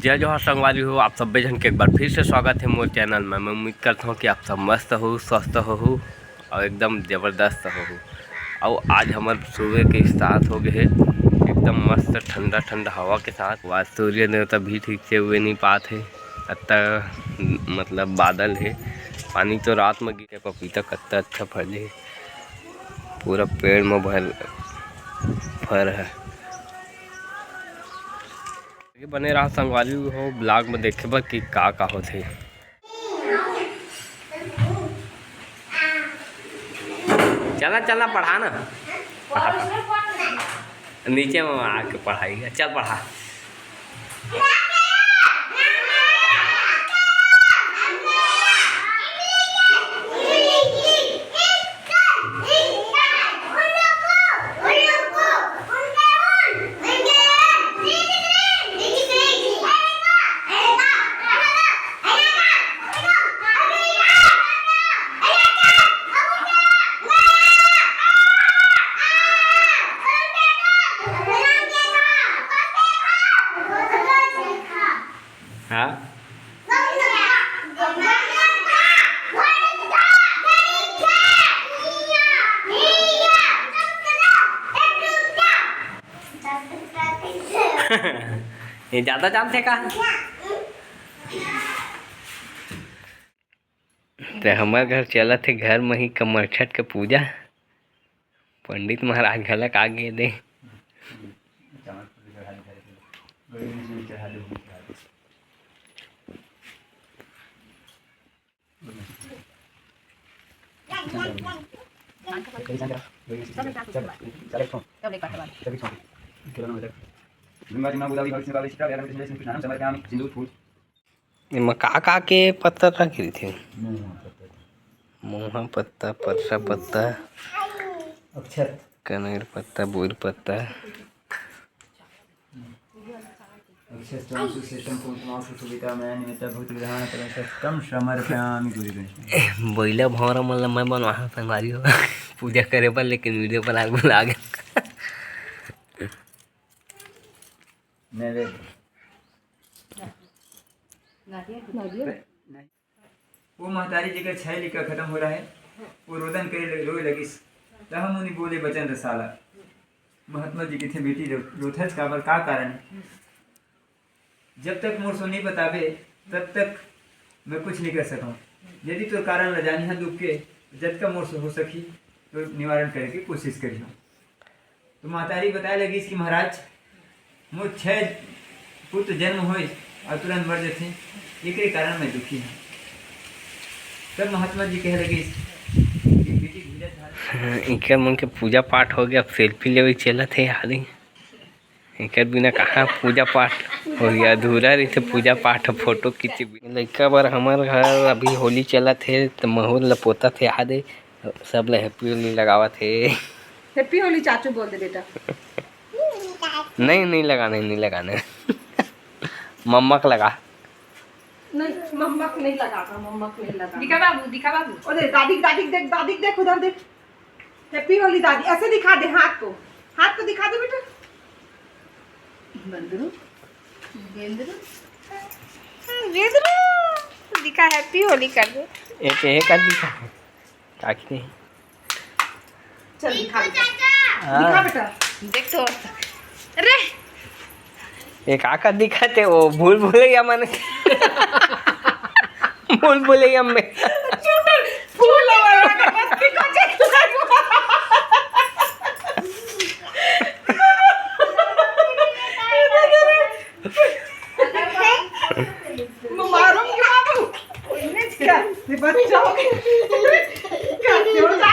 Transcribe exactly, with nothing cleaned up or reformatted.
जय जोहार संगवारी हो, आप सब्बे झन के एक बार फिर से स्वागत है मोर चैनल में। मैं उम्मीद करता हूँ कि आप सब मस्त हो, स्वस्थ हो और एकदम जबरदस्त हो। और आज हमर सुबह के start हो गए है एकदम मस्त ठंडा ठंडा हवा के साथ। आज सूर्य देवता भी ठीक से उगे नहीं पात है, अत्ता मतलब बादल है। पानी तो रात में गिरे, पपीता कत्ता अच्छा फले है, पूरा पेड़ में भर फर है। बने रहा संगवारी हो vlog में देखे बर कि का का होथे। चला चला पढ़ा ना, नीचे में आके पढ़ाई, चल पढ़ा। हाँ। ये ज्यादा जानथे का? ते हमर घर चलत हे, घर म ही कमरछठ के पूजा। पंडित महाराज घलक आ गे दे। एमा का का के पत्ता रखे रहिथे? मोहा पत्ता, परसा पत्ता, अक्षत, कनेर पत्ता, बोर पत्ता। अक्षत त्वं सुशिष्टं पुंसवां सुशोभितं मया निमित्तं भूत गृहाण कलशस्तम समर्पयामि गुरु गणेश। बइला भौंरा मन ल मैं बनवाहा संगवारी हो पूजा करे बर, लेकिन वीडियो बनाए बर आ गया। नैवेद्य। वो महतारी जेकर छै लइका खतम हो रहा है, वो रोदन करे लग-, रोए लगिस। तब हम उन्हीं बोले बचन रसाला। महात्मा जी किथे बेटी रो-, रोथस काबर, का कारण है? जब तक मोर सो नहीं बताबे, तब तक मैं कुछ नहीं कर सकूँ। यदि तोर कारण ल जानी है दुख के, जतका मोर से हो सकी, तो निवारण करे के कोशिश करियो। तो महतारी बताए लगिस कि महाराज, मोर छह पुत्र जन्म होइस और तुरंत मर जथे, एकरे कारण मैं दुखी हूँ। तब महात्मा जी कहे लगिस कि बेटी धीरज धार। इकर मन के पूजा पाठ हो गया, अब selfie लेवे चलत हे आदमी। एकर बिना कहाँ पूजा पाठ होही, अधूरा रहिथे पूजा पाठ, फोटो खींचे बिना। लइका बर हमर घर अभी होली चलत हे, त महुर ल पोतत हे, आदे सब ल happy होली लगावत हे। Happy होली चाचू बोल दे बेटा। नहीं, नहीं लगाना है, नहीं लगाना है। मम्मा को लगा। नहीं, मम्मा को नहीं लगाना, मम्मा को नहीं लगाना। दिखा बाबू, दिखा बाबू। अरे दादी, दादी देख, दादी देख, उधर देख। Happy होली दादी, ऐसे दिखा दे हाथ को, हाथ को दिखा दे बेटा। बंदरू, बेंदरू, बेंदरू, दिखा, happy होली कर दे। एक, एक आदमी का है, काकी नहीं। चल दिखा बेटा। हाँ। दिखा बेटा। देख तो, अरे ये का का दिखत हे? वो भूल भुलैया मन। भूल भुलैया में। फूल वाला अगरबत्ती को देख। मारूंगी बाबू। क्या? ये बच्चा हो गया। क्या? ये बच्चा